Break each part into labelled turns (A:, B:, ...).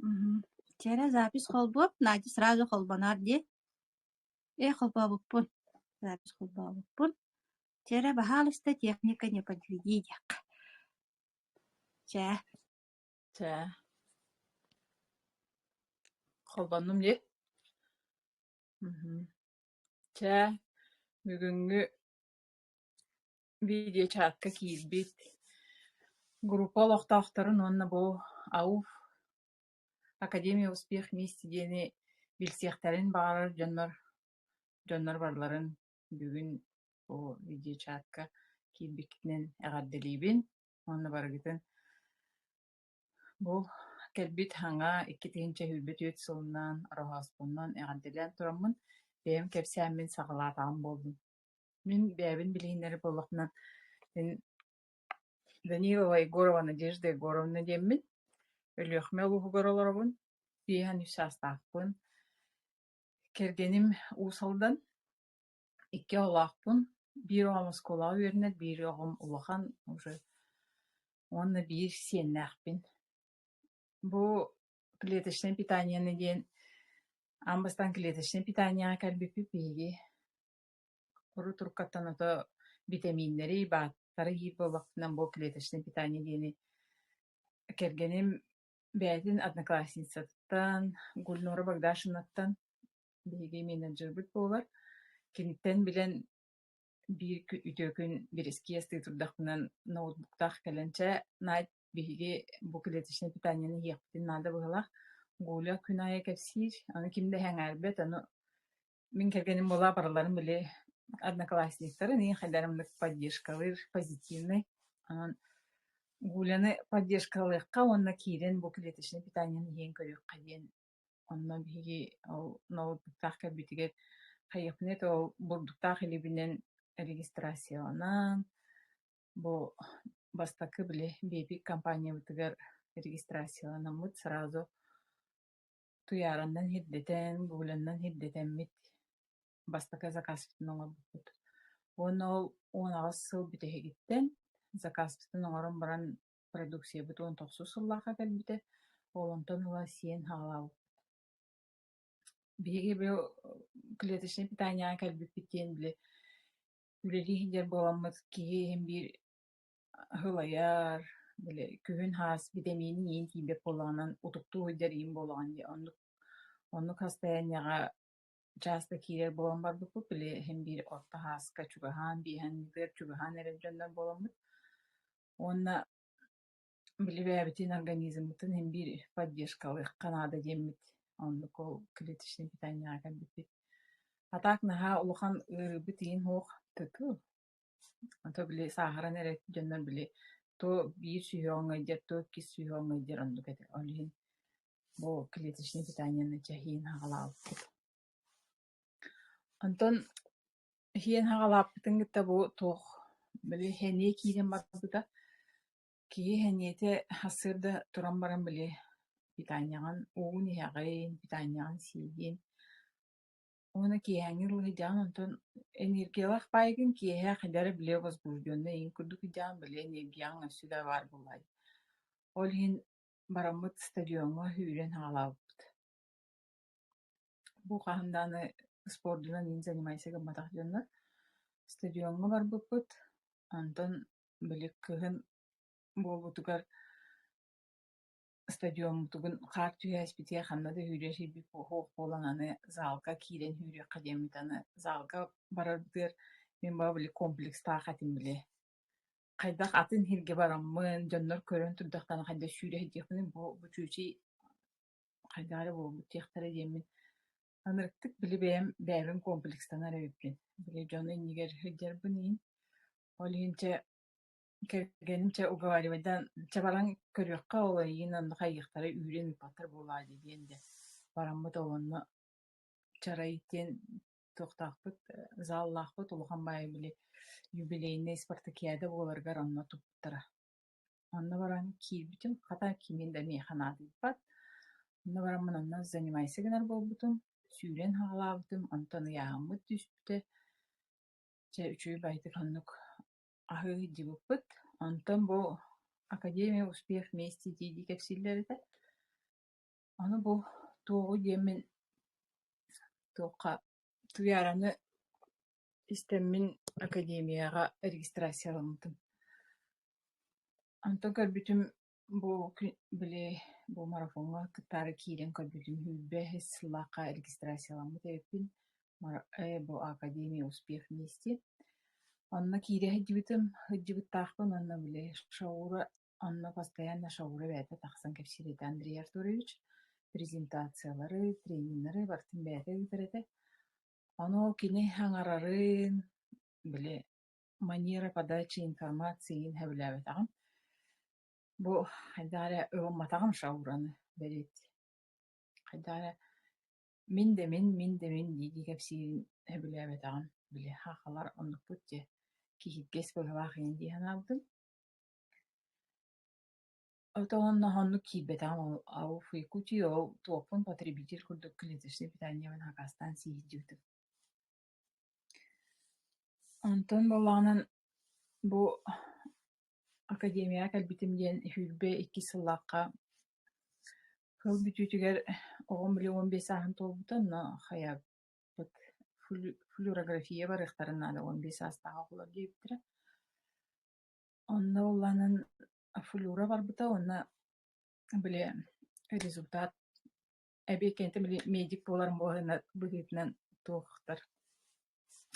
A: Мгм. Вчера запись холбуоп, Надя сразу холбоноор дии. Ээ, холбообуппун, запись холбообуппун. Вчера, баһаалыста, техника не подведи диэххэ. Чээ.
B: Чэ, холбоннум дии. Мгм. Чэ, бүгүҥҥү видеочатка киирбит группа олохтоохторун уонна бу АУФ Академия успех вместе диэни билсиэхтэрин баҕарар дьоннор дьоннор барыларын бүгүн бу видеочатка киирбиккитинэн эҕэрдэлиибин уонна барыгытын бу кэлбит саҥа 2024 сылынан Ороһооспоннон эҕэрдэлээн тураммын бэйэм кэпсээммин саҕалаатаҕым буоллун. Мин бэйэбин билиһиннэрэр буоллахпына, мин Данилова Егорова Надежда Егоровна диэммин, Өлүөхүмэ улууһугар олоробун, 53 саастаахпын. Кэргэним Уус Алдан, икки оҕолоохпун, биир оҕом оскуолаҕа үөрэнэр, биир оҕом улахан уже уонна биир сиэннээхпин. Бу клеточнай питаниены диэн аан бастаан клеточнай питаниеҕа кэлбиппит биһиги Урут-уруккаттан ото битэмииннэри, бааттары иһиир буоллахпына, бу клеточнай питание диэни кэргэним бэйэтин одноклассницатыттан Гульнура Богдашинаттан биһиги менеджербыт буолар. Киниттэн билэн биир үтүө күн бирэскии астыы турдахпына ноутбуктаах кэлэн чэ, Надь, биһиги бу клеточнай питаниены иһиэхпитин наада быһыылаах. Гуля күн аайы кэпсиир, аны ким да сэҥээрбэт, ону Мин кэргэним буолаа барыларын били одноклассниктарын иин хайдарымнык поддержкалыыр позитивный. Онон Гуляны поддержкалыахха уонна киирэн бу клеточнай питаниены иһэн көрүөххэ диэн онно биһиги ол ноутбуктаах кэлбитигэр хайыахпыный это ол бурдуктаах илиибинэн регистрацияланан бу бастакы били Бепик компаниябытыгар регистрацияланаммыт сразу Туйаараннан ирдэтэн, Гуляннан ирдэтэммит бастакы заказпытын оҥорбуппут. Уонна ол 18 сыл бүтэһигиттэн заказпытын оҥорон баран продукциябыт 19 сыллаахха кэлбитэ. Ол онтон ыла сиэн саҕалаабыппыт. Биһиги бу клеточнай питаниеҕа кэлбиппит диэн били үлэлии сылдьар буоламмыт киһи иһин биир Аһылайар, били күһүн хаас битэмиинин иин тиийбэт буоллаҕынан утуктуу сылдьар иин буолаҕын дии оннук оннук хастайанньаҕа чааста киирэр буолан барбыппыт били иһин биир орто хааска чугаһаан биэһэнигэр чугаһаан эрэр дьоннор буоламмыт уонна били бэйэбитин организммытын иһин биир поддержкалыахха наада диэммит оннук ол клеточнай питаниеҕа кэлбиппит. А так наһаа улахан ыарыыбыт иин суох тытыы Ото били сааһыран эрэр дьоннор били то биир сүһүөҕүҥ ыалдьар, то иккис сүһүөҕүҥ ыалдьар оннук этэ. Ол иһин бу клеточнай питаниены чэ иһиэн саҕалаабыппыт. Онтон иһиэн саҕалааппытын кытта бу туох били сэниэ киирэн барбыта. Киһи сэниэтэ сарсыарда туран баран били питаниеҕын уугун иһэҕин, питаниеҕын сиигин Уонна киэһээҥҥи ыллыһыйдаҕын онтон энергиялаах баайгын киэһэ хайдах эрэ били возбужденнай иҥ курдук ыйдаҕын били энергияҕыҥ өссө да баар буоллаҕай. Ол иһин бараммыт стадиоҥҥа сүүрэн саҕалаабыппыт. Бу хаһан даҕаны спордунан иин занимайся гымматах дьоннор стадиоҥҥа барбыппыт, онтон били кыһын буолбутугар Стадиоммутугун хаар түһээспитигэр ханна да сүүрэр сирбит суох буолан аны залга киирэн сүүрүөххэ диэммит аны залга барарбытыгар мин баҕа били комплекстаах этим били хайдах атын сиргэ бараммын дьоннор көрөн турдахтарына хайдах сүүрэ сылдьыахпыный бу бу чүөчэй хайдах эрэ буолбут диэхтэрэ диэммин ынырыктык били бэйэм бэйэбин комплекстанар эбиппин били дьон иннигэр сылдьарбын иһин ол иһин чэ Кэргэним чэ уговаривайдаан чэ баран көрүөххэ ол эйигин онно хайыахтара үүрэн ыыппаттар буолаа дии диэн дьэ бараммыт ол онно чарай диэн туохтаахпыт заллаахпыт улахан баайы били юбилейнай спартакиада буоларыгар онно туппуттара. Онно баран киирбитим хата кимин да миэхэ наадыйбат. Онно бараммын онно занимайся гынар буолбутум, сүүрэн саҕалаабытым, онтон ыйааһыммыт түспүтэ. Чэ үчүгэй баайытык оннук аһыы сылдьыбыппыт. Онтон бу Академия успех вместе дии-дии кэпсииллэр этэ. Ону бу туоҕу диэммин туохха Туйаараны истэммин академияҕа регистрацияламмытым. Онтон көрбүтүм бу били бу марафоҥҥа кыттаары киирэн көрбүтүм 25 сыллаахха регистрацияламмыт эбиппин бу Академия успех вместе. Онно киирэ сылдьыбытым, сылдьыбыттаахпын уонна били Шаура онно постоянно Шаура бэйэтэ тахсан кэпсиир этэ Андрей Артурович презентациялары, трениннэри барытын бэйэтэ ыытар этэ. Ону кини аҥарарын, били манера подачи информации сөбүлээбэтэҕим. Бу хайдах эрэ ылымматаҕым Шаураны бэрит. Хайдах эрэ мин да мин, мин да мин дии-дии кэпсиирин сөбүлээбэтэҕим. Били сахалар оннукпут дии, киһиргэс быһыылаах иһин дии санаабытым. Отоҕунна оннук киирбэтэҕим ол АУФ Якутии ол туохпун потребитель курдук клеточнай питаниебын хакастаан сии сылдьыбытым. Онтон буоллаҕынан бу академияҕа кэлбитим диэн 22 сыллаахха сыл бүтүүтүгэр оҕом били 15 сааһын туолбута, онно хайаабыт флюорография барыахтарын наада 15 саастаах оҕолор диэбиттэрэ. Онно буоллаҕынан флюра барбыта уонна били результат эбии кэнтэ били медик буоларым быһыытынан туохтар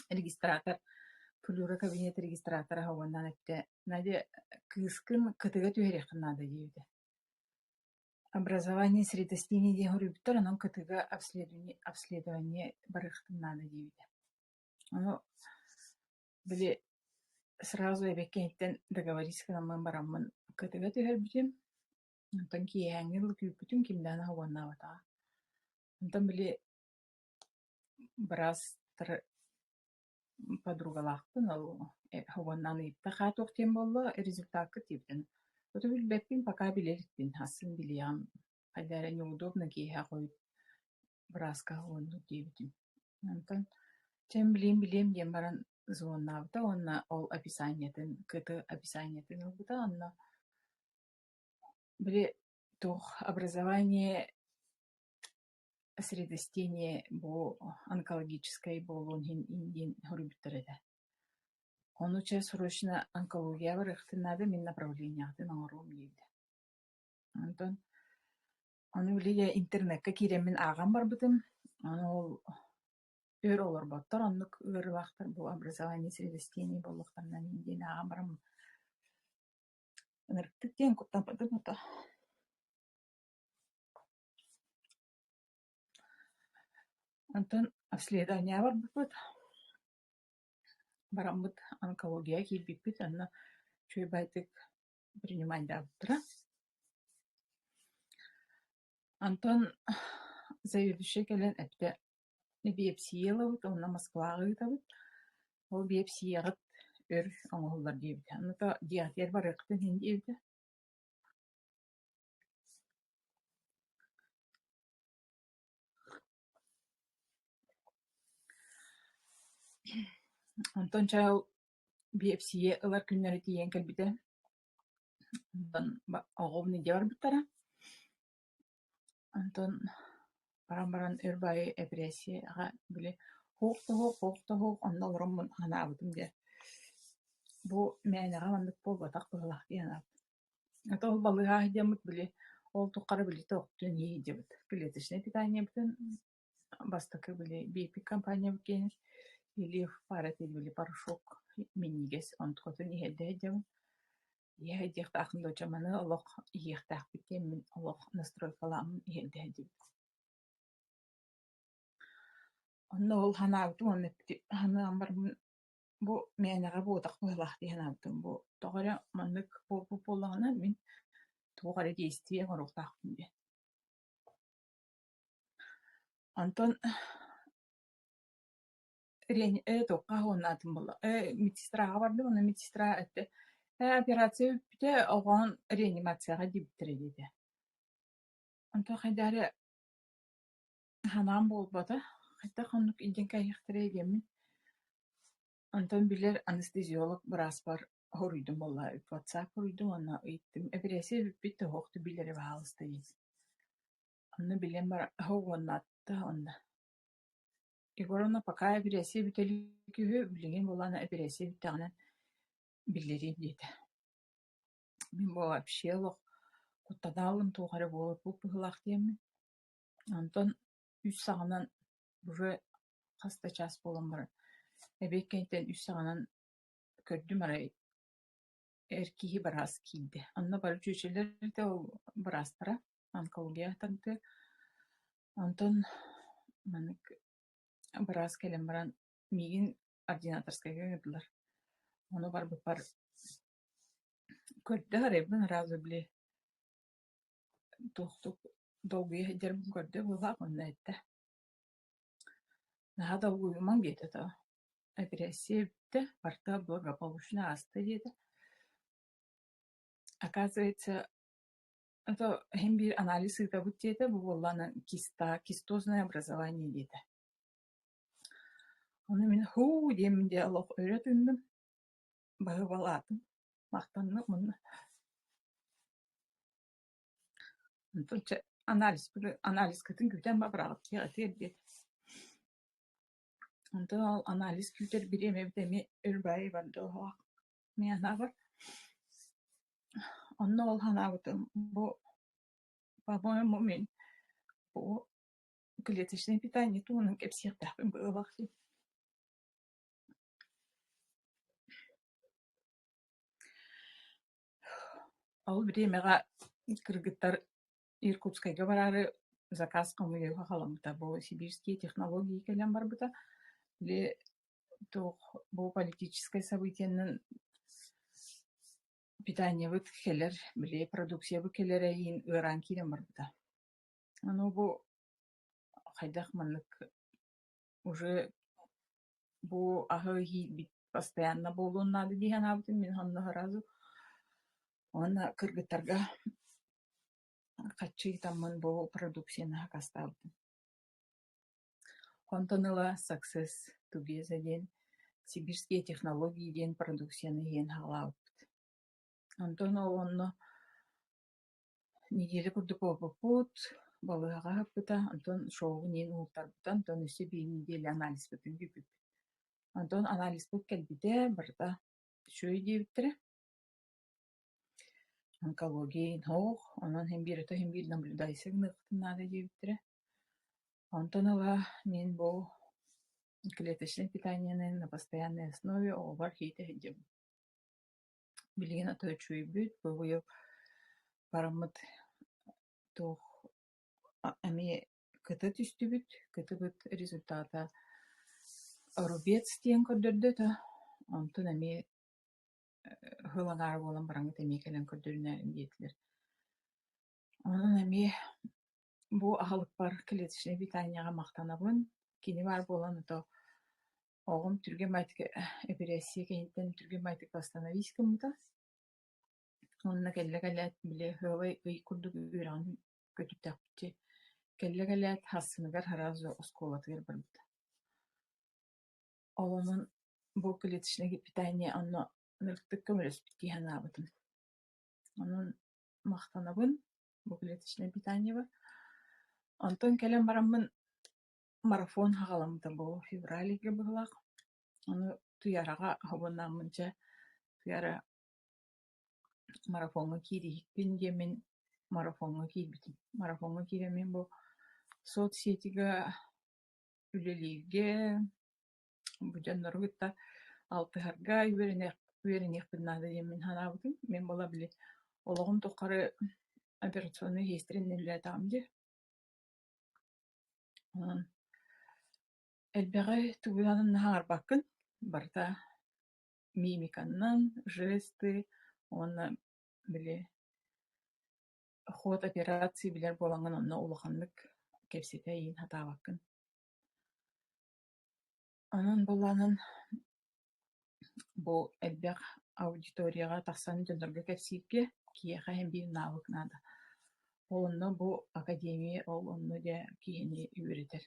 B: регистратор флюра кабинет регистратора уонна эттэ Надя кыыскын кытыга түһэриэххин наада диэбитэ. Образование средостение диэн суруйбуттар, онон кытыга обследование барыахтын наада диэбитэ. Ону били сразу эбэккэниттэн договориться гынаммын бараммын кытыга түһэрбитим. Онтон киэһээҥҥи дылы күүппүтүм, ким даҕаны уоннаабатаҕа. Онтон били быраастар подругалаахпын, ол уоннаан ыйытта хаа туох диэн буолла, результакка тиийбитин. Оту билбэппин, пока билэ иликпин, асын билиэҕим. Хайдах эрэ неудобно киэһэ хойут бырааска уоннуур диэбитим. Онтон чэ билиэм билиэм диэн баран звоннаабыта уонна ол описаниетын, КТ описаниетын ылбыта онно били туох образование средостение бу онкологическай буолуон иһин диэн суруйбуттар этэ. Ону чэ срочно онкология барыахтын наада, мин направлениеҕытын оҥоруом диэбитэ. Онтон ону били интернеккэ киирэммин ааҕан барбытым, ону ол өр олорботтор, оннук ыарыылаахтар бу образование средостение буолуохтарынан диэн ааҕан баран ынырыктык диэн куттаммытым ото. Онтон обследованиеҕа барбыппыт, бараммыт онкологияҕа киирбиппит, онно үчүгэй баайдык принимайдаабыттара. Онтон заведующай кэлэн эттэ биэпсийэ ылабыт уонна Москваҕа ыытабыт, ол биэпсийэҕит өр оҥоһуллар диэбитэ. Ону то дьиэҕитигэр барыаххытын иһин диэбитэ. Онтон чэ ол биэпсийэ ылар күннэрэ тиийэн кэлбитэ. Онтон оҕобун илдьэ барбыттара. Онтон баран баран өр баайы эпэрээссийэҕэ били суох да суох, суох да суох онно олороммун санаабытым дьэ бу мээнэҕэ маннык буолбатах быһыылаах дии санаабытым. Это ол балыыһа сылдьаммыт били ол тухары били тохтун иһдьибит клеточнай питаниебытын бастакы били биэппит компаниябыт киэнин Ильев пара били порошок минньигэс онтукатын иһэрдэ сылдьабын. Иһэ сылдьыахтаахпын доча маны олох иһиэхтээхпит диэммин олох настройкалааммын иһэрдэ сылдьыбытым. Онно ол санаабытым уонна санаан бараммын бу мээнэҕэ буотах быһыылаах дии санаабытым. Бу тоҕо эрэ маннык буолбут буоллаҕына мин туох эрэ действие оҥоруохтаахпын диэн. Онтон туохха уоннаатым буолла медсестраҕа бардым, онно медсестра эттэ операция бүппүтэ, оҕоҥ реанимацияҕа диэбиттэрэ диэтэ. Онтон хайдах эрэ санаам буолбата, хайдах оннук илдьэн кээһиэхтэрэй диэммин. Онтон билэр анестезиолог бырааспар хоруйдум буолла, WhatsApp хоруйдум уонна ыйыттым: «Эпэрээссийэ бүппүт да суох да билэрэ баһаалыста» диэн. Онно билэн баран уоннаатта онно. Егоровна пока эпэрээссийэ бүтэ илик үһү, билигин буоллаҕына эпэрээссийэ бүттэҕинэ биллэриэм диэтэ. Мин бу вообще олох куттанаалым туох эрэ буолар быһыылаах диэммин. Онтон үс саҕанан уже хас да чаас буолан баран эбиэт кэнниттэн үс саҕанан көрдүм арай эр киһи быраас киирдэ. Онно бары чүөчэлэр да ол быраастара онкология тардыа. Онтон маннык быраас кэлэн баран миигин ординаторскайга ыҥырдылар. Ону барбыппар көрдө арайбын сразу били туохтук долгуйа сылдьарбын көрдө быһыылаах уонна эттэ: «Наһаа долгуйумаҥ» диэтэ то эпэрээссийэ бүттэ, барыта благополучно ааста диэтэ. Оказывается, это иһин биир анализ ыытабыт диэтэ, бу буоллаҕына киста, кистозное образование диэтэ. Ону мин һуу диэммин дьэ олох өрө тыынным, баһыыбалаатым, махтанным уонна онтон чэ анализкытын күүтэн бабыраҕыт этиэр диэтэ. Онтон ол анализ күүтэр бириэмэбит эмиэ өр баайы барда оһоох мин санаабар. Онно ол санаабытым бу по-моему мин бу клеточное питание туһунан кэпсиэхтээхпин быһыылаах дии. Ол бириэмэҕэ кыргыттар Иркутскайга бараары заказ хомуйууга халаммыта. Бу сибирские технологии кэлэн барбыта. Били туох бу политическай событиенан питаниебыт кэлэр, били продукциябыт кэлэр эйиин ыараан киирэн барбыта. Ону бу хайдах маннык уже бу аһы иһиирбит постоянно буолуон наада дии санаабытым мин онно сразу уонна кыргыттарга хаччы ыытаммын бу продукцияны сакаастаабытым. Онтон ыла Success Together диэн сибирские технологии диэн продукцияны иһэн саҕалаабыппыт. Онтон ол онно Неделя курдук буолбуппут, балыыһаҕа аһаппыта, онтон шоугун иһин уһултарбыта, онтон өссө биир нэдиэлэ анализпытын күүппүппүт. Онтон анализпыт кэлбитэ, барыта үчүгэй диэбиттэрэ. Онкология иһин суох, онон иһин биир өтө иһин биир наблюдайся гыныахпытын наада диэбиттэрэ. Онтон ыла мин бу клеточнай питаниены на постоянной основе оҕобор иитэ сылдьабын. Билигин ата үчүгэйбит, бу быйыл бараммыт туох эмиэ кыта түстүбүт, кытыбыт результата рубец диэн көрдөрдө да, онтон эмиэ сыл аҥаара буолан бараҥҥыт эмиэ кэлэн көрдөрүнээрин диэтилэр. Онон эмиэ бу аһылыкпар клеточнай питаниеҕа махтанабын, кини баар буолан ото Оҕом түргэн баҕайытык эпэрээссийэ кэнниттэн түргэн баҕайытык восстановись гыммыта. Уонна кэллэ кэлээт, били сыалай ый курдук үөрэҕин көтүттэхпит Кэллэ кэлээт, сарсыныгар сразу оскуолатыгар барбыта. Ол онон бу клеточное питание онно ынырыктык көмөлөспүт дии санаабытым. Онон махтанабын бу клеточное питаниеба. Онтон кэлэн бараммын Марафон саҕаламмыта буолуо февраль ыйга быһыылаах. Ону Туйараҕа оһобуннааммын дьэ Туйара марафоҥҥа киирииһикпин диэммин марафоҥҥа киирбитим. Марафоҥҥа киирэммин бу соцсетига үлэлииргэ, бу дьоннору кытта алтыһарга үөрэниэхпин наада диэммин санаабытым. Мин буола били олоҕум тухары операционнай сиэстэрэнэн үлэлээтэҕим дии. Онон элбэҕи тугунан аһаарбаккын, барыта мимиканнан, жесты уонна били ход операции билэр буолаҥҥын онно улаханнык кэпсэтэ иин сатаабаккын. Онон буоллаҕынан бу элбэх аудиторияҕа тахсан дьоннорго кэпсииргэ киһиэхэ иһин биир навык наада. Ол онно бу академия ол онно дьэ киһини үөрэтэр.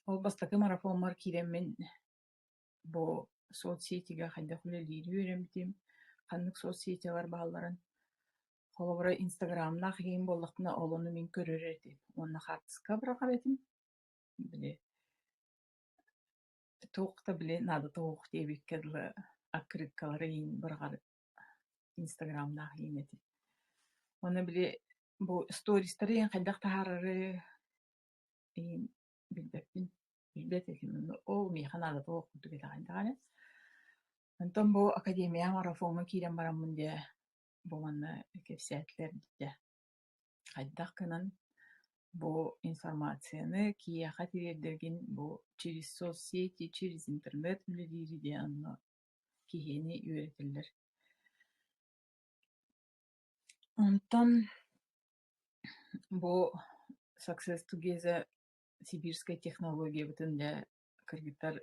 B: Ол бастакы марафоммар киирэммин бу соцсетигэ хайдах үлэлиири үөрэммитим, ханнык соцсетилар баалларын. Холобура, Инстаграмнаах иһин буоллахпына, ол ону мин көрөр этим уонна хаартыска быраҕар этим. Били туох да били наадата суох диэбиккэ дылы открыткалары иһин быраҕар Инстаграмнаах иһин этим. Уонна били бу стористары иһин хайдах таһаарары иһин билбэппин, билбэт этим. Ол миэхэ наадата суох курдук этэҕин даҕаны. Онтон бу академия марафоҥҥа киирэн бараммын дьэ бу манна кэпсээтилэр дьэ хайдах гынан бу информацияны киһиэхэ тириэрдэргин бу через соцсети, через интернет үлэлиири диэн онно киһини үөрэтэллэр. Онтон бу Success Together сибирскэй технологиябытын дьэ кыргыттар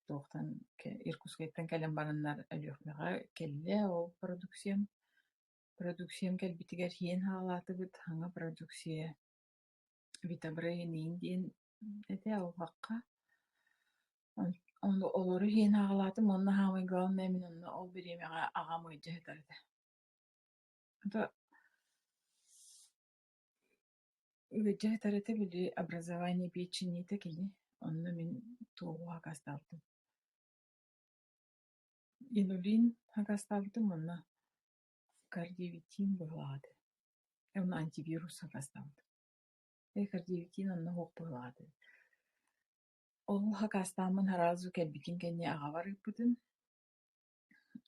B: туохтан Иркутскайтан кэлэн бараннар Өлүөхүмэҕэ кэллэ ол продукциям. Продукциям кэлбитигэр иһэн хаалаатыбыт, саҥа продукция Витабрейн диэн этэ алҕахха. Олору иһэн хаалаатым уонна саамай главное мин онно ол бириэмэҕэ аҕам ыалдьа сытар этэ. Ыалдьа сытар этэ, били образование печени кини, онно мин туоҕу акаастаабытым. Инулин акаастаабытым уонна кардиовитин быһыылаах этэ. Уонна антивирус акаастаабытым. Кардиовитин онно суох быһыылаах этэ. Ол акаастааммын сразу кэлбитин кэннэ аҕабар ыыппытым.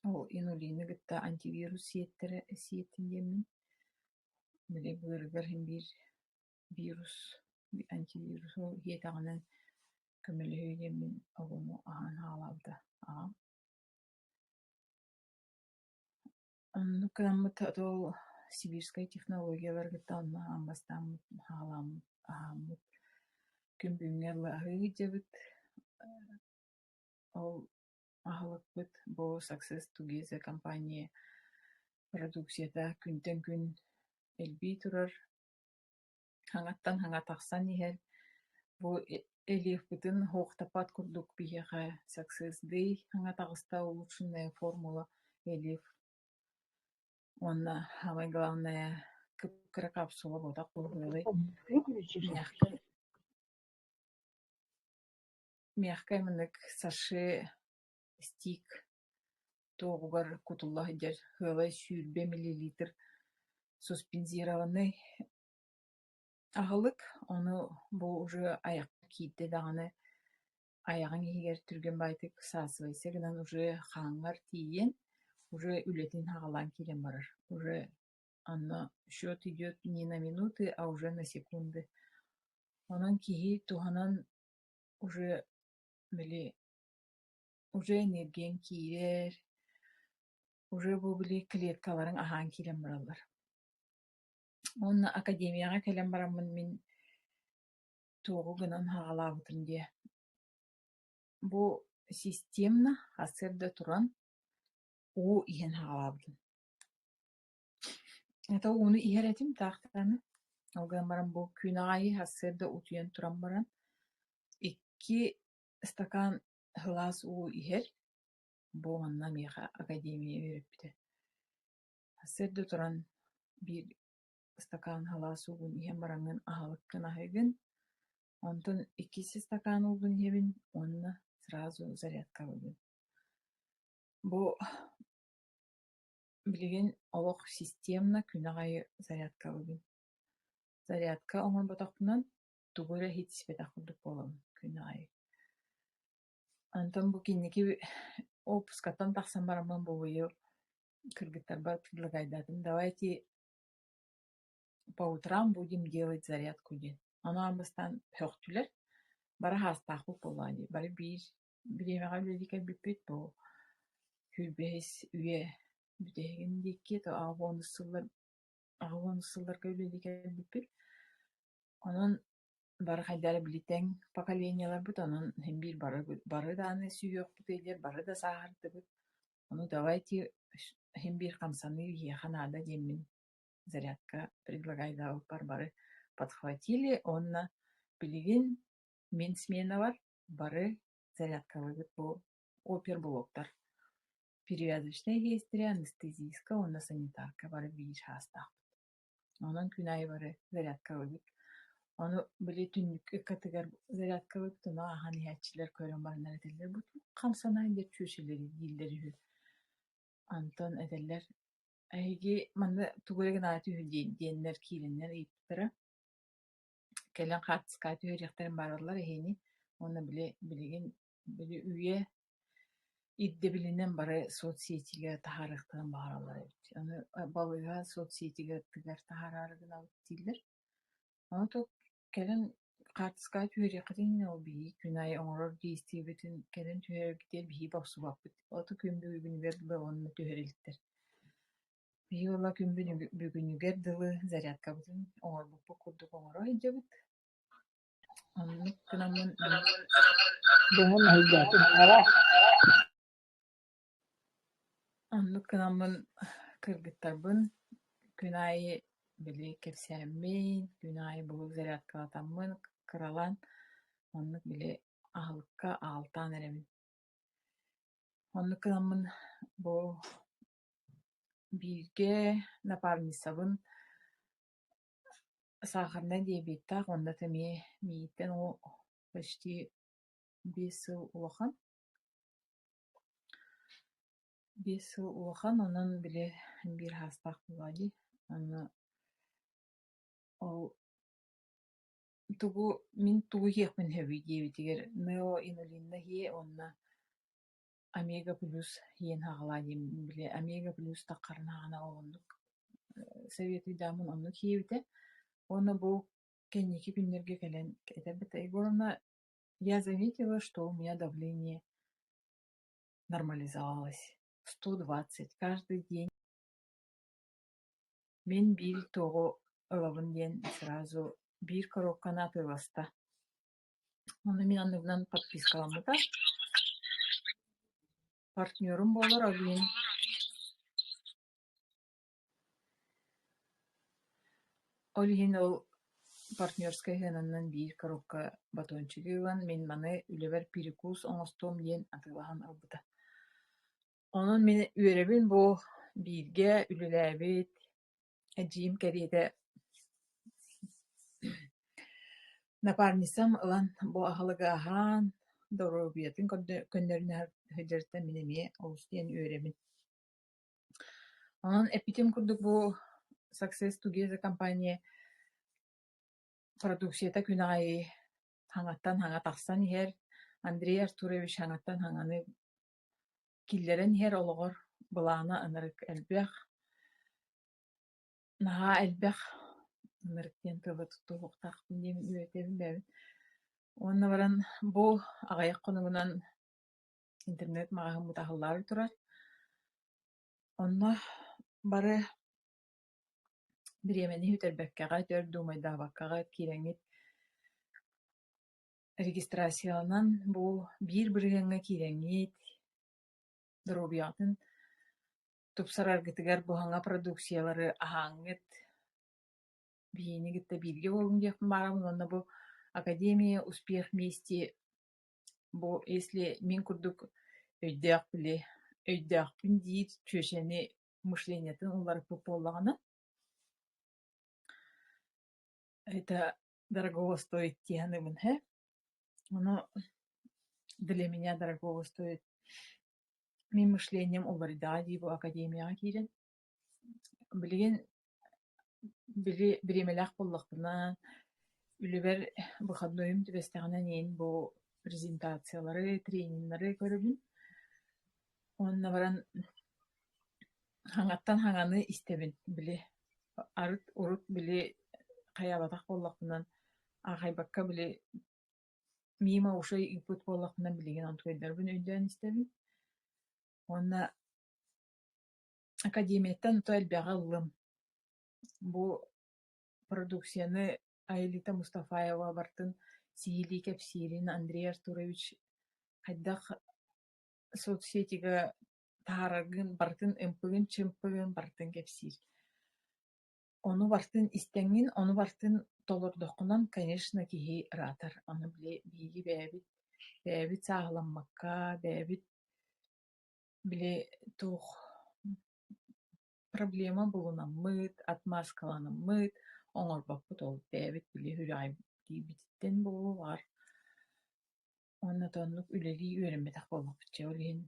B: Ол инулины кытта антивирус сиэттэрэ сиэттин диэммин, били быарыгар син биир вирус, антивирус ол сиэтэҕинэ көмөлөһүө диэммин оҕону аһаан хаалаабыта аҕам. Оннук гынаммыт ол сибирскэй технологиялары кытта онно аан бастааммыт хаалааммыт аһааммыт күн бүгүҥҥэ дылы аһыы сылдьабыт. Ол аһылыкпыт бу Success Together компания продукцията күнтэн күн элбии турар, хаҥаттан хаҥа тахсан иһэр. Бу Элиэхпитин уһуктаппат курдук биһиэхэ Success Day хаҥа таҕыста улучшенная формула Элиэв уонна самое главное кып-кыра капсула буолбатах буолуой мягкай мягкай маннык саши стик туоҕугар кутулла сылдьар сыалай 20 миллилитр суспензированный аһылык, ону бу уже айахха киирдэ даҕаны айаҕыҥ иһигэр түргэн баҕайытык всасывайся гынан уже хааҥҥар тиийэн уже үлэтин саҕалаан киирэн барар. Уже онно счет идет не на минуты, а уже на секунды. Онон киһи туһанан уже били уже энергияҥ киирэр, уже бу били клеткаларыҥ аһаан киирэн бараллар. Уонна академияҕа кэлэн бараммын мин туоҕу гынан саҕалаабытым диэ. Бу системно сарсыарда туран уу иһэн саҕалаабытым. Это ууну иһэр этим таахтааны. Ол гынан баран бу күн аайы сарсыарда утуйан туран баран 2 стакан сылаас уу иһэр. Бу манна миэхэ академия үөрэппитэ. Сарсыарда туран биир стакан сылаас уугун иһэн бараҥҥын аһылыккын аһыыгын, онтон иккис стакан уугун иһэбин уонна сразу зарядкалыыбын. Бу билигин олох системно күн аайы зарядкалыыбын. Зарядка оҥорботохпунан тугу эрэ иһитиспэтэх курдук буолабын күн аайы. Онтон бу кэнники отпускаттан тахсан бараммын бу быйыл кыргыттарбар предлагайдаатым, давайте по утрам будем делать зарядку диэн. Ону аан бастаан сөхтүлэр, бары саастаахпыт буоллаҕа дии, бары биир бириэмэҕэ үлэлии кэлбиппит бу 25 үйэ бүтэһигин диэки 80 сыллар 80 сылларга үлэлии кэлбиппит. Онон бары хайдах эрэ били тэҥ поколениеларбыт, онон син биир бары, бары даҕаны сүһүөхпүт бары да сааһырдыбыт. Ону давайте син биир хамсаныы биһиэхэ наада диэммин зарядка предлагайдаабыппар бары подхватили уонна билигин мин сменабар бары зарядкалыыбыт бу оперблоктар. Перевязочнай сиэстэрэ, анестезистка уонна санитарка бары биир саастаахпыт. Онон күн аайы бары зарядкалыыбыт. Ону били түннүк ыккатыгар зарядкалыыбыт, ону ааһан иһээччилэр көрөн бараннар этэллэр: "Бу туох хамсанаан диэн чүөчэлэрий" дииллэр үһү. Онтон этэллэр: "Эһиги манна тугу эрэ гынаат үһү" диэннэр киирэннэр ыйыппыттара. Кэлэн хаартыскаҕа түһэриэхтэрин баҕараллар эһиини уонна били билигин били үйэ ирдэбилинэн бары соцсетигэ таһаарыахтарын баҕараллар эбит. Ону балыыһа соцсетигэр таһаараары гынабыт дииллэр. Ону кэлэн хаартыскаҕа түһэриэххитин ол биһиги күн аайы оҥорор действиебитин кэлэн түһэрэргитигэр биһиги бопсубаппыт. Ото күн бүгүнүгэр дылы уонна түһэрэ иликтэр. Биһиги уола күн бүгүнүгэр дылы зарядкабытын оҥорбуппут курдук оҥоро сылдьабыт. Оннук гынаммын
C: Дьоҥҥун мэһэйдээтиҥ
B: Оннук гынаммын кыргыттарбын күн аайы били кэпсээммин, күн аайы бу зарядкалатаммын кыралаан оннук били аһылыкка аҕалтаан эрэбин. Оннук гынаммын бу бииргэ напарницабын сахарнай диабеттаах уонна эмиэ миигиттэн почти 5 сыл улахан. 5 сыл улахан, онон били биир саастаах буоллаҕа дии. Онно ол тугу мин тугу иһиэхпин сөбүй диэбитигэр неоинулинна иһиэ уонна омега плюс иһэн саҕалаа диэн били омега плюс таххарнаҕына ол оннук советуйдааммын оннук иһиэбитэ. Уонна бу кэнники күннэргэ кэлэн этэрбит Егоровна, я заметила, что у меня давление нормализовалось. 120 каждый день. Мин биир туоҕу ылабын диэн сразу биир коробканы атыыласта. Ону мин анныбынан подпискаламмыта. Партнерум буолар, ол иһин Ол иһин ол партнерскай сыананан биир коробка батончигы ылан мин маны үлэбэр перекус оҥостуом диэн атыылаһан ылбыта. Онон мин үөрэбин бу бииргэ үлэлээбит эдьиийим кэриэтэ напарницам ылан бу аһылыгы аһаан, доруобуйатын көннөрүнэ сылдьарыттан мин эмиэ олус диэн үөрэбин. Онон эппитим курдук бу Success Together компания продукцията күн аайы хаҥаттан хаҥа тахсан иһэр. Андрей Артурович хаҥаттан хаҥаны киллэрэн иһэр олоҕор былаана ынырык элбэх. Наһаа элбэх ынырык диэн тылы туттуохтаахпын диэн үөрэтэбин бэйэбин. Уонна баран бу аҕыйах хонугунан интернет маҕаһыыммыт аһыллаары турар. Онно бары бириэмэни сүтэрбэккэҕит, өр дуумайдаабаккаҕыт киирэҥҥит регистрацияланан бу биир бырыһыаҥҥа киирэҥҥит, доруобуйаҕытын тупсараргытыгар бу саҥа продукциялары аһааҥҥыт, биһигини кытта бииргэ буолуҥ диэхпин баҕарабын уонна бу Академия успех вместе бу если мин курдук өйдөөх били өйдөөхпүн диир чүөчэни мышлениетын уларыппыт буоллаҕына, это дорогого стоит дии саныыбын ээ. Ону для меня дорогого стоит мин мышлением уларыйдаҕа дии бу академияҕа киирэн. Билигин били бириэмэлээх буоллахпына, үлэбэр выходнойум түбэстэҕинэ эҥин бу презентациялары, трениннэри көрөбүн. Уонна баран хаҥаттан хаҥаны истэбин били арыт урут били хайаабатах буоллахпынан аахайбакка били мимо ушей ыыппыт буоллахпына билигин онтукайдарбын өйдөөн истэбин. Уонна академияттан ото элбэҕи ыллым. Бу продукцияны Аэлита Мустафаева барытын сиһилии кэпсиирин Андрей Артурович хайдах соцсетига таһаараргын барытын ымпыгын-чымпыгын барытын кэпсиир. Ону барытын истэҥҥин, ону барытын толордоххунан, конечно, киһи ыраатар. Ону били биһиги бэйэбит, бэйэбит сааһыламмакка, бэйэбит Били туох проблема булунаммыт, отмазкаланаммыт оҥорбоппут ол бэйэбит били үрэҕэйдиирбититтэн буолуо баҕар уонна да оннук үлэлии үөрэммэтэх буоллахпыт дьэ ол иһин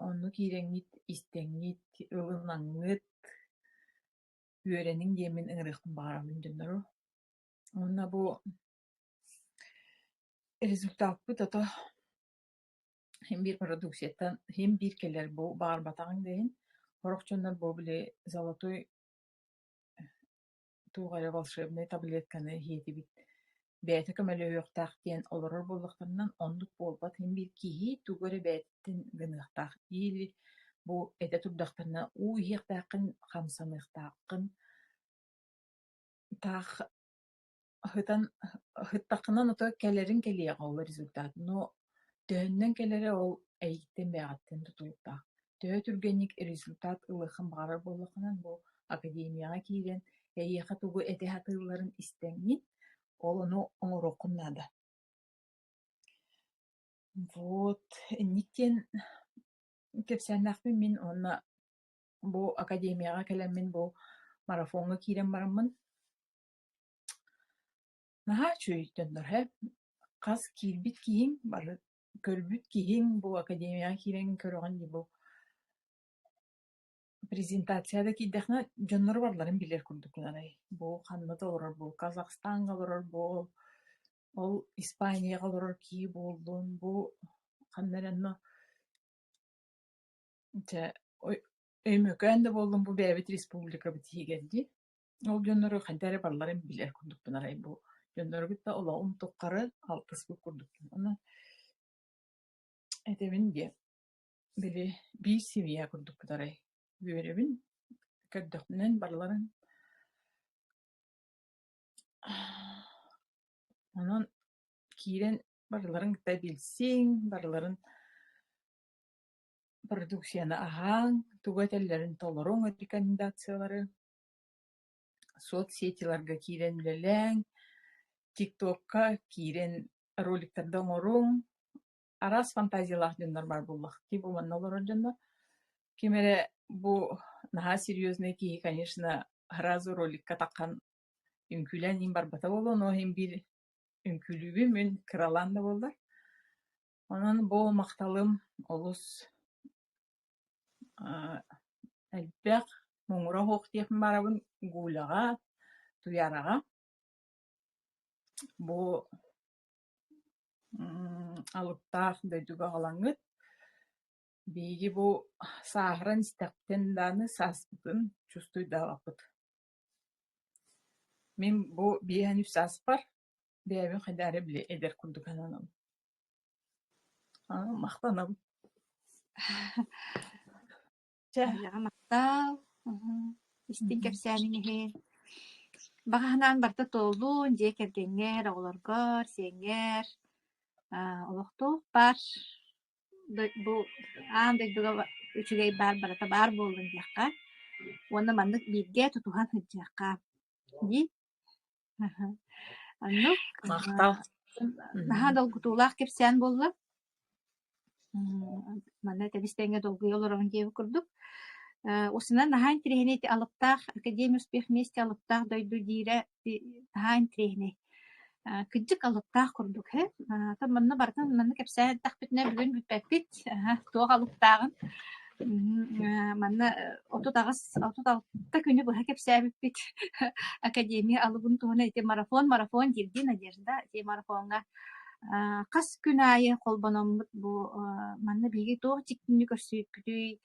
B: онно киирэҥҥит, истэҥҥит, ылынаҥҥыт үөрэниҥ диэммин ыҥырыахпын баҕарабын дьоннору. Уонна бу результаппыт ото Син биир продукцияттан син биир кэлэр бу баҕарбатаҕыҥ да иһин, сорох дьоннор бу били золотой туох эрэ волшебнай таблетканы иһиэтибит, бэйэтэ көмөлөһүөхтээх диэн олорор буоллахтарына оннук буолбат. Син биир киһи тугу эрэ бэйэтиттэн гыныахтаах. Или бу этэ турдахтарына уу иһиэхтээххин, хамсаныахтааххын, таах Ыһытан ыһыттаххына ото кэлэрин кэлиэҕэ ол результат, но төһөннөн кэлэрэ ол эйигиттэн бэйэҕиттэн тутулуктаах. Төһө түргэнник результат ылыаххын баҕарар буоллаххына, бу академияҕа киирэн эйиэхэ тугу этэ сатыылларын истэҥҥин, ол ону оҥоруоххун наада. Вот инник диэн кэпсээннээхпин мин уонна бу академияҕа кэлэммин бу марафоҥҥа киирэн бараммын Наһаа үчүгэй дьоннор ээ, хас киирбит киһиҥ бары көрбүт киһиҥ бу академияҕа киирэн көрөҕүн дии бу презентация да киирдэххинэ дьоннору барыларын билэр курдуккун арай бу ханна да олорор бу Казахстаҥҥа олорор буол, ол Испанияҕа олорор киһи буоллун, бу ханна эрэ онно дьэ Өймөкөөн да буоллун бу бэйэбит республикабыт иһигэр дии. Ол дьоннору хайдах эрэ барыларын билэр курдукпун арай бу дьоннору кытта олоҕум тухары алтыспыт курдукпун. Онон этэбин диэн били биир семья курдукпут арай үөрэбин, көрдөхпүнэн барыларын Онон киирэн барыларын кытта билсиҥ, барыларын продукцияны аһааҥ, тугу этэллэрин толоруҥ рекомендациялары, соцсетиларга киирэн үлэлээҥ, тиктокка киирэн роликтарда оҥоруҥ. Араас фантазиялаах дьоннор баар буоллахтыы бу манна олорор дьоннор. Ким эрэ бу наһаа серьезный киһи, конечно, сразу роликка таххан үҥкүүлээн иһин барбата буолуо, но иһин биир үҥкүүлүүбүн мин кыралаан да буоллар. Онон бу махталым олус элбэх, муҥура суох диэхпин баҕарабын Гуляҕа, Туйаараҕа. Бу алыптаах дойдуга аҕалаҥҥыт биһиги бу сааһыран истэхпитин даҕаны сааспытын чувствуйдаабаппыт. Мин бу 53 сааспар бэйэбин хайдах эрэ били эдэр курдук сананабын. Махтанабын.
A: Чэ, махтал. Истиҥ кэпсээниҥ иһин. Баҕа санаан барыта туоллун, дьиэ кэргэҥҥэр, оҕолоргор, сиэҥҥэр олохтоох баар бу аан дойдуга үчүгэй баар барыта баар буоллун диэххэ уонна маннык бииргэ тутуһан сылдьыахха дии. Оннук
B: Махтал.
A: наһаа долгутуулаах кэпсээн буолла. Манна тэбис-тэҥҥэ долгуйа олоробун диэбит курдук. Усунан наһаа интэриэһинэй ити алыптаах Академия успех вместе алыптаах дойду диирэ наһаа интэриэһинэй. Кырдьык алыптаах курдук ээ. Манна барытын манна кэпсээн эттэхпитинэ бүгүн бүппэппит. Туох алыптааҕын. Манна 38 36 күнү быһа кэпсээбиппит Академия алыбын туһунан ити марафон марафон диирдии Надежда ити марафоҥҥа хас күн аайы холбономмут бу манна биһиги туох дьиктини көрсүбүппүтүй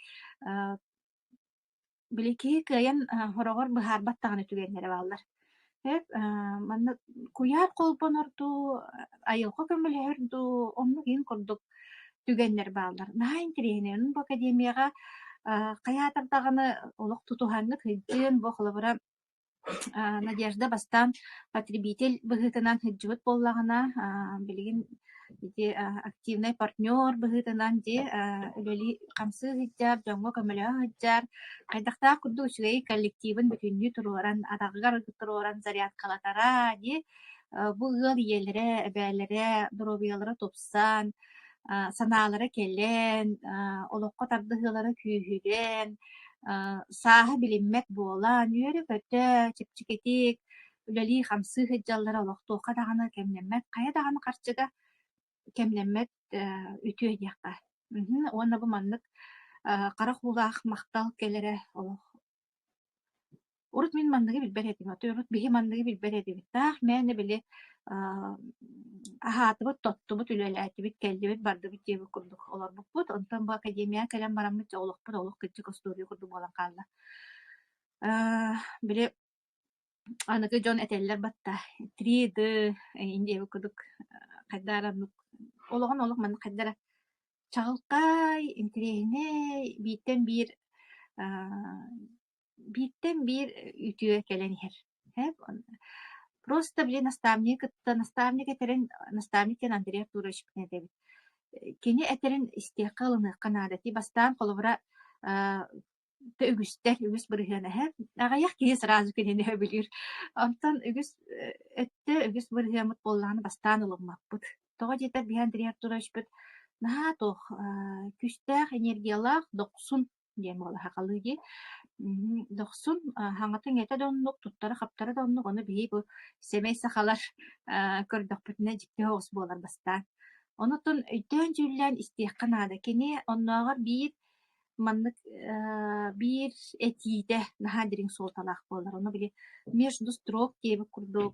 A: Били киһи кыайан хороҕор быһаарбат даҕаны түгэннэрэ бааллар. Сөп, манна куйаар холбонор дуу, айылҕа көмөлөһөр дуу, оннук иһин курдук түгэннэр бааллар. Наһаа интэриэһинэй. Онон бу академияҕа хайаатар даҕаны олох тутуһаҥҥыт сылдьыан, бу холобура Надежда бастаан потребитель быһыытынан сылдьыбыт буоллаҕына, билигин ити активнай партнер быһыытынан дии үлэлии хамсыы сылдьар, дьоҥҥо көмөлөһө сылдьар, хайдахтаах курдук үчүгэй коллективын бүтүннүү туруоран, атаҕыгар туруоран зарядкалатара дии. Бу ыал ийэлэрэ, эбээлэрэ доруобуйалара тупсан, Санаалара кэлэн, олоххо тардыһыылара күүһүрэн, сааһы билиммэт буолан, үөрэ-көтө, чэпчэкитик үлэлии-хамсыы сылдьаллара олох туохха даҕаны кэмнэммэт, хайа даҕаны харчыга кэмнэммэт үтүө диэххэ. Уонна бу маннык харах уулаах махтал кэлэрэ олох Урут мин манныгы билбэт этим, урут биһи манныгы билбэт этибит. Таах мээнэ били аһаатыбыт, тоттубут, үлэлээтибит, кэллибит, бардыбыт диэбит курдук олорбуппут. Онтон бу академияҕа кэлэн бараммыт дьэ олохпут олох кырдьык остуоруйа курдук буолан хаалла. Били аныгы дьон этэллэр батта 3D эҥин диэбит курдук хайдах эрэ оннук олоҕун олох маннык хайдах эрэ чаҕылхай, интэриэһинэй, бииртэн биир бииртэн биир үтүө кэлэн иһэр. Просто били наставнигы кытта наставник этэрин наставник диэн Андрей Артурович этэбит. Кини этэрин истиэххэ, ылыныахха наада. Ти бастаан холобура үгүстэр, үгүс бырыһыан эһэ. Аҕыйах киһи сразу кинини өбүлүүр. Онтон үгүс өттө үгүс бырыһыаммыт буоллаҕына бастаан ылыммаппыт. Тоҕо диэтэр биһи Андрей Артуровичпыт наһаа туох күүстээх энергиялаах, дохсун диэн буола сахалыы дии. Дохсун хаҥата-иҥэтэ да оннук, туттара-хаптара да оннук, ону биһиги бу сэмэй сахалар көрдөхпүтүнэ дьикти соҕус буолар бастаан. Онутун өйдөөн-дьүүллээн истиэххэ наада. Кини оннооҕор биир маннык биир этиитэ наһаа дириҥ суолталаах буолар. Ону били между строк диэбит курдук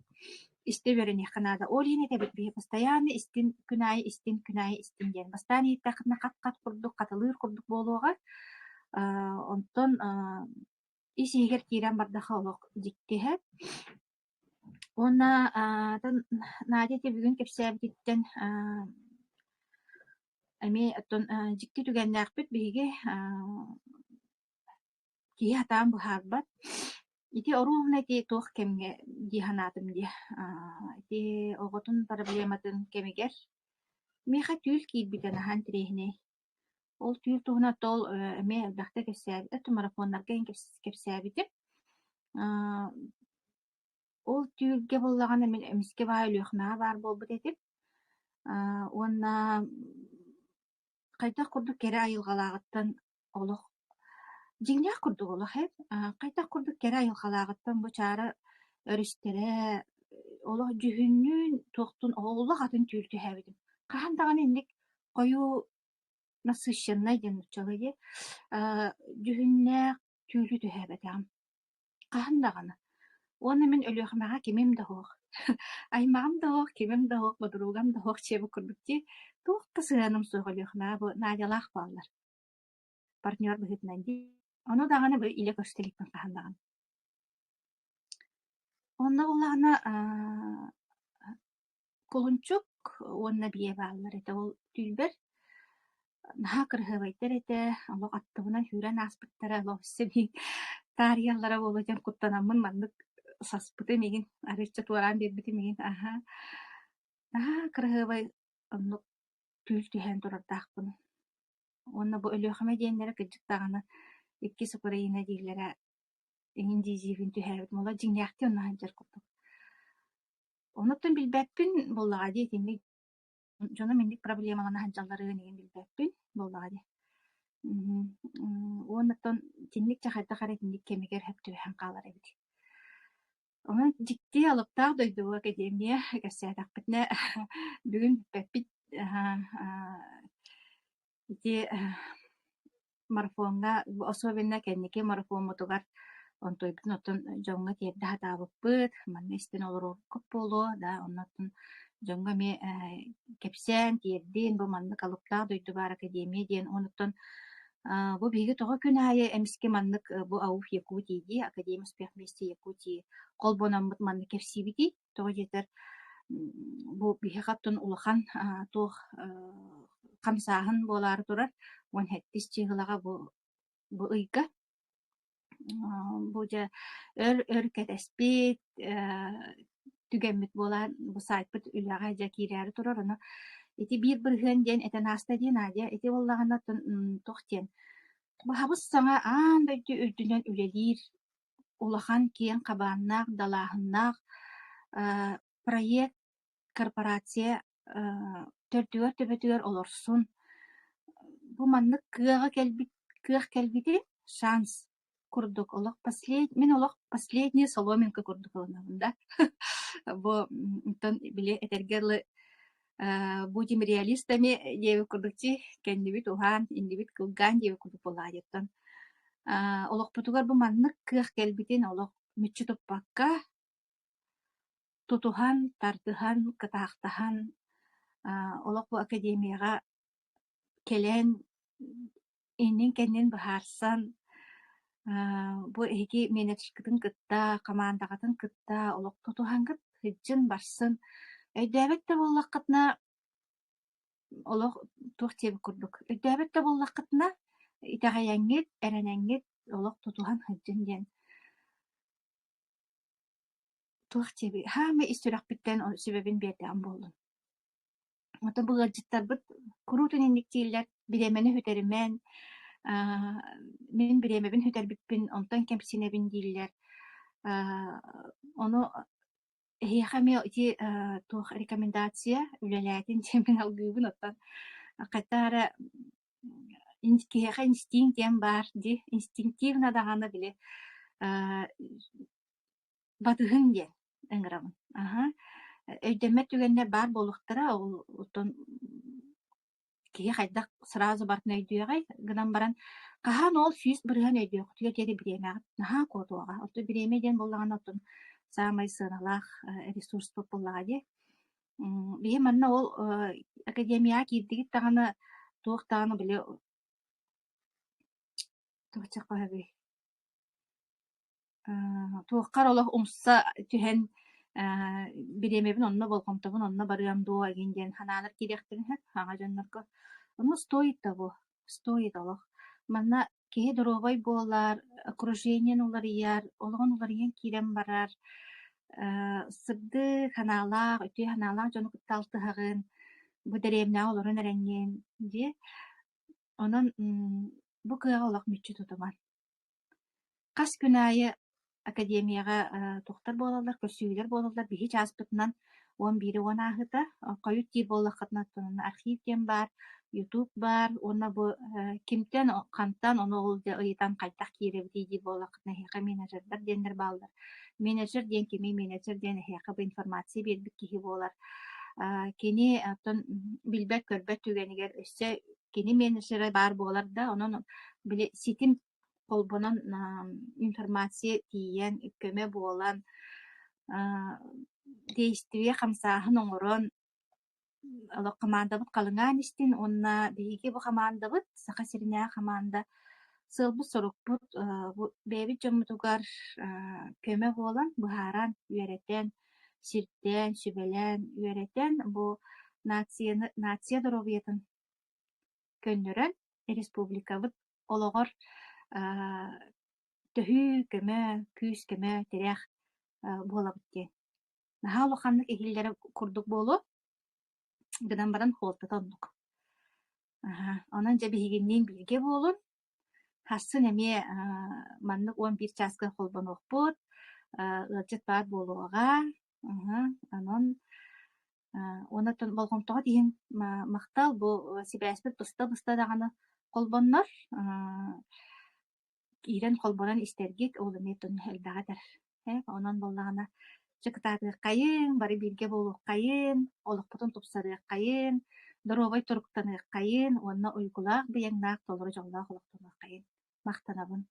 A: истэ үөрэниэххэ наада. Ол иһин этэбит биһи постоянно истин күн аайы истин, күн аайы истин диэн. Бастаан иһиттэххинэ хат-хат курдук хатылыыр курдук буолуоҕа. Онтон ис иһигэр киирэн бардаха олох дьиктиһэ. Уонна Надя ити бүгүн кэпсээбититтэн эмиэ оттон дьикти түгэннээхпит биһиги киһи сатаан быһаарбат. Ити оруобуна ити туох кэмҥэ дии санаатым дии. Ити оҕотун проблематын кэмигэр миэхэ түүл киирбитэ наһаа интэриэһинэй. Ол түүл туһунан ол эмиэ элбэхтэ кэпсээбит, марафоннарга иһин кэпсээбитим. Ол түүлгэ буоллаҕына мин эмискэ баай Өлүөхүмэҕэ баар буолбут этим. Уонна хайдах курдук кэрэ айылҕалааҕыттан олох дьиҥнээх курдук олох ээ хайдах курдук кэрэ айылҕалааҕыттан бу Чаара өрүстэрэ олох дьүһүннүүн туохтун олох атын түүл түһээбитим. Хаһан даҕаны инник хойуу насыщеннай диэн нууччалыы дии дьүһүннээх түүлү түһээбэтэҕим. Хаһан даҕаны. Уонна мин Өлүөхүмэҕэ кимим да суох. Аймаҕым да суох, кимим да суох, бодуругам да суох чиэбит курдук дии. Туох да сыһыаным суох Өлүөхүмэҕэ бу Надялаах бааллар. Партнер быһыытынан дии. Ону даҕаны бу илэ көрсө иликпин хаһан даҕаны. Онно буоллаҕына кулунчук уонна биэ бааллар этэ ол түүлбэр. Наһаа кыраһыабайдар этэ, олох аттыбынан сүүрэн ааспыттара, олох сибиин таарыйаллара буолуо диэн куттанаммын маннык саспытым игин, арыычча туораан биэрбитим игин, аһаа. Наһаа кыраһыабай оннук түүл түһээн турардаахпын. Уонна бу Өлүөхүмэ диэннэрэ кырдьык даҕаны иккис Украина дииллэрэ эҥин дии-диибин түһээбитим, олох дьиҥнээхтии онно сылдьар курдук. Онуттан билбэппин буоллаҕа дии итинник дьонум инник проблемалана сылдьалларын игин билбэппин буоллаҕа дии. Уонна оттон итинник дьэ хайдах эрэ итинник кэмигэр сөп түбэһэн хаалар эбит. Онон дьикти алыптаах дойду бу академия кэпсээтэхпитинэ бүгүн бүппэппит ити марафоҥҥа особенно кэнники марафоммутугар онтуйбутун оттон дьоҥҥо тиэрдэ сатаабыппыт, манна истэн олоруоххут буолуо да оннуттан дьоҥҥо эмиэ кэпсээн тиэрдин бу маннык алыптаах дойду баар академия диэн онуттан бу биһиги тоҕо күн аайы эмискэ маннык бу АУФ Якутии дии Академия успех вместе Якутии холбономмут маннык кэпсиибитий тоҕо диэтэр бу биһиэхэ оттон улахан туох хамсааһын буолаары турар 17 чыыһылаҕа бу ыйга бу дьэ өр-өр кэтэспит түгэммит буолан бу сайтпыт үлэҕэ дьэ киирээри турар ону ити 1% диэн этэн ааста дии Надя ити буоллаҕына туох диэн баһабыс саҥа аан дойду үрдүнэн үлэлиир улахан киэҥ хабааннаах далааһыннаах проект корпорация. Төрдүгэр-төбөтүгэр олорсун. Бу маннык кыаҕа кэлбит кыах кэлбитин шанс курдук олох послед мин олох последняя соломинка курдук ылынабын да. Бу онтон били этэргэ дылы будем реалистами диэбит курдук дии кэннибит уһаан, иннибит кылгаан диэбит курдук буолаайыттан олохпутугар бу маннык кыах кэлбитин олох мүччү туппакка тутуһан, тардыһан, кытаахтаһан олох бу академияҕа кэлэн иннин-кэннин быһаарсан бу эһиги менеджеркытын кытта, хамаандаҕытын кытта олох тутуһаҥҥыт сылдьын, барсын. Өйдөөбөт да буоллаххытына олох туох диэбит курдук өйдөөбөт да буоллаххытына итэҕэйэҥҥит, эрэнэҥҥит олох тутуһан сылдьын диэн туох диэбит хаамай ис сүрэхпиттэн сүбэбин биэрдэҕим буоллун. Оттон бу ыалдьыттарбыт куруутун инник дииллэр, бириэмэни сүтэримэн, мин бириэмэбин сүтэрбиппин онтон кэмсинэбин дииллэр. Ону эһиэхэ эмиэ ити туох рекомендация үлэлээтин диэммин алгыыбын, оттон хайдах эрэ киһиэхэ инстинкт диэн баар дии, инстинктивно даҕаны били батыһыҥ диэн ыҥырабын. Аһа. Өйдөммөт түгэннэр баар буолуохтара, ол оттон киһи хайдах сразу барытын өйдүөҕэй гынан баран хаһан ол 100% өйдүөххүтүгэр диэри бириэмэҕит наһаа куотуоҕа. Оттон бириэмэ диэн буоллаҕына оттон саамай сыаналаах ресурспут буоллаҕа дии. Биһи манна ол академияҕа киирдигит даҕаны туох даҕаны били туох диэххэ сөбүй Туоххар олох умса түһэн бириэмэбин онно болҕомтобун онно барыам дуо игин диэн санаалар киириэхтэрин сөп саҥа дьоннорго. Ону стоит того, стоит олох. Манна киһи доруобай буолар, окружениен уларыйар, олоҕун уларыйан киирэн барар, сырдык санаалаах, үтүө санаалаах дьону кытта алтыһаҕын, бу дэриэбинэҕэ олорон эрэҥҥин дии. Онон бу кыаҕы олох мүччү тутуман. Хас күн аайы академияҕа туохтар буолаллар, көрсүһүүлэр буолаллар. Биһи чааспытынан 11-и 10 ааһыыта. Хойут диир буоллаххытына архив диэн баар, YouTube баар уонна бу кимтэн, хантан ону ол дьэ ыйытан хайдах киирэбитий диир буоллаххытына эһиэхэ менеджердэр диэннэр бааллар. Менеджер диэн кимий? Менеджер диэн эһиэхэ бу информация биэрбит киһи буолар. Кини оттон билбэт-көрбөт түгэнигэр өссө кини менеджерэ баар буолар да, онон били ситим холбонон информация тиийэн, көмө буолан, действие хамсааһын оҥорон олох хамаандабыт халыҥаан истин уонна биһиги бу хамаандабыт Саха сиринээҕи хамаанда сыалбыт-сорукпут бу бэйэбит дьоммутугар көмө буолан, быһааран, үөрэтэн, сирдээн, сүбэлээн, үөрэтэн бу нацияны нация доруобуйатын көннөрөн республикабыт олоҕор төһүү, көмө, күүс-көмө, тирэх буолабыт диэн. Наһаа улаханнык иһиллэрэ курдук буолуо, гынан баран суолтата оннук. Онон дьэ биһигинниин бииргэ буолун. Сарсын эмиэ маннык 11 чааска холбонуохпут, ыалдьыт баар буолуоҕа. Онон уонна болҕомтоҕут иһин махтал бу сибээспит быста-быста даҕаны холбоннор киирэн холбонон истэргит ол эмиэ элбэҕи этэр. Онон буоллаҕына чэ кытаатыаххайыҥ, бары бииргэ буолуоххайыҥ, олохпутун тупсарыаххайыҥ, доруобай туруктаныаххайыҥ уонна уйгулаах быйаҥнаах толору дьоллоох олохтонуоххайыҥ. Махтанабын.